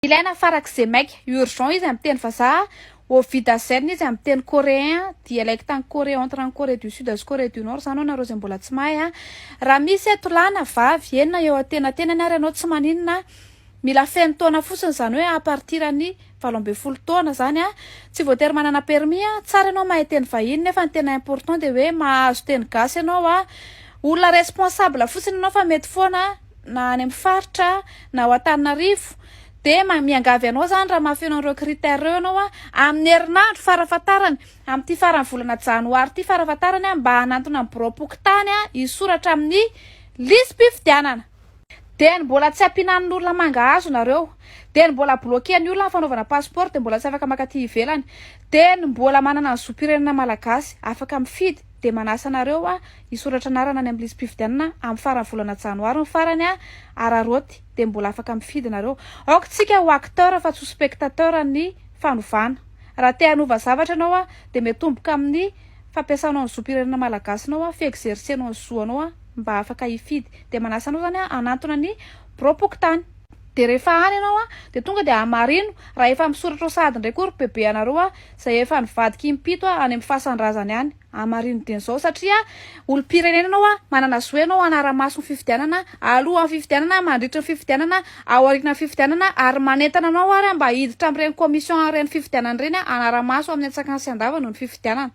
Ilaina farak'izay maika, urgent izy amin'ny teny vazaha, Ovidazen izy amin'ny teny coréen, dialecte any Corée entre any Corée du Sud sy Corée du Nord izany hoy nareo izay mbola tsy mahay a. Raha misy eto lahy na vavy, eny na eo antenatenany ary ianao tsy maninona, mila feno taona fotsiny izany hoe à partir ny 18 taona izany a, tsy voatery manana permis a, tsara ianao mahay teny vahiny nefa ny tena important dia hoe mahazo teny gasy ianao a, olona responsable fotsiny ianao fa mety foana na any amin'ny faritra na ao Antananarivo dia miangavy anao izany raha mahafeno an'ireo critères ireo ianao a, amin'ny herinandro farafahatarany, amin'ity faran'ny volana janoary ity farafahatarany a, mba hanantona ny biraom-pokontany a, hisoratra amin'ny lisi-pifidianana. Dia ny mbola tsy ampihinan'ny olona mangahazo nareo, dia ny mbola bloquer-n'ny olona ny fanaovana passeport dia mbola tsy afaka makaty ivelany, dia ny mbola manana ny zom-pirenena malagasy afaka mifidy dia manasa anareo aho hisoratra anarana any amin'ny lisi-pifidianana amin'ny faran'ny volana janoary ny farany a, araraoty dia mbola afaka mifidy nareo. Aoka tsika ho acteur fa tsy ho spectateur ny fanovana. Raha te hanova zavatra ianao a, dia miatomboka amin'ny fampiasanao ny zom-pirenena malagasinao a, fi-exercer-nao ny zo-anao a, mba afaka hifidy. Dia manasa anao zany aho hanantona ny biraom-pokontany. Dia rehefa any ianao a, dia tonga dia hamarino raha efa misoratra ao sahady indray koa ry bebe anareo a, izay efa nivadika impito a, any amin'ny fasan-drazany any. Hamarino dieny izao satria olom-pirenena ianao a, manana zo ianao hanara-maso ny fifidianana, alohan'ny fifidianana, mandritra ny fifidianana, aorian'ny fifidianana ary manentana anao ary aho mba hiditra amin'ireny commission ireny fifidianana ireny a, hanara-maso amin'ny antsakany sy andavany ny fifidianana.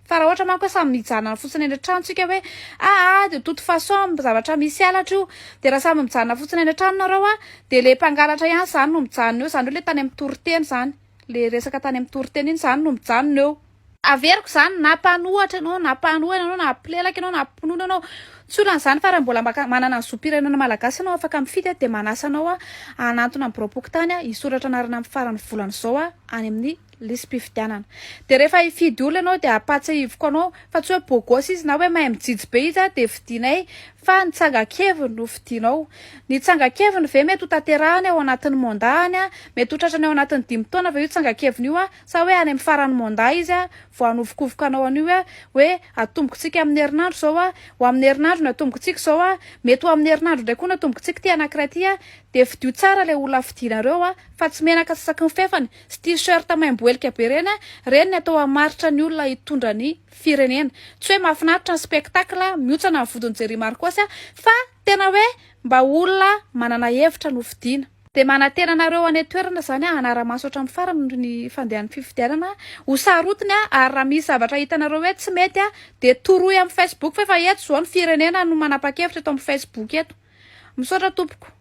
Fa raha ohatra manko hoe samy mijanona fotsiny any an-trano tsika hoe aa de toute façon zavatra misy halatra io de raha samy mijanona fotsiny any an-trano nareo a de le mpangalatra ihany zany no mijanona eo zany hoe le tany amin'ny toriteny zany le resaka tany amin'ny toriteny iny zany no mijanona eo. Averiko zany na mpanohatra ianao na mpanohana ianao na mpilelaka ianao na mpinono ianao tsy olana zany fa raha mbola maka manana ny zom-pirenena malagasy ianao afaka mifidy a de manasa anao a hanantona ny biraom-pokontany a hisoratra anarana amin'ny faran'ny volana izao a any amin'ny lisi-pifidianana. Dia rehefa hifidy olona ianao dia ampahatsiahiviko anao fa tsy hoe beau gosse izy na hoe mahay mijijy be izy dia fidinay fa ny tsangan-keviny no fidinao. Ny tsangan-keviny ve mety ho tanterahany ao anatin'ny mandat-ny, mety ho tratrany ao anatin'ny dimy taona ve io tsangan-keviny io sa hoe any amin'ny faran'ny mandat izy vao hanovokovoka anao an'io hoe atombokontsika amin'ny herinandro izao, ho amin'ny herinandro no atombokontsika izao, mety ho amin'ny herinandro indray koa no atombokontsika ity anankiray ity dia fidio tsara ilay olona fidinareo fa tsy menaka sasaky ny fefany Sy t-shirt maimboelika be reny a, reny ny atao hamaritra ny olona hitondra ny firenena. Tsy hoe mahafinaritra ny spectacle, mihontsana ny vodin'i Jerry Marcos a, fa tena hoe mba olona manana hevitra no fidiana. Dia manantena anareo any an-toerana izany aho hanara-maso hatramin'ny farany ny fandehan'ny fifidianana, ho sarotiny aho ary raha misy zavatra hitanareo hoe tsy mety dia toroy amin'ny Facebook fa efa eto izao ny firenena no manapa-kevitra eto amin'ny Facebook eto. Misaotra tompoko.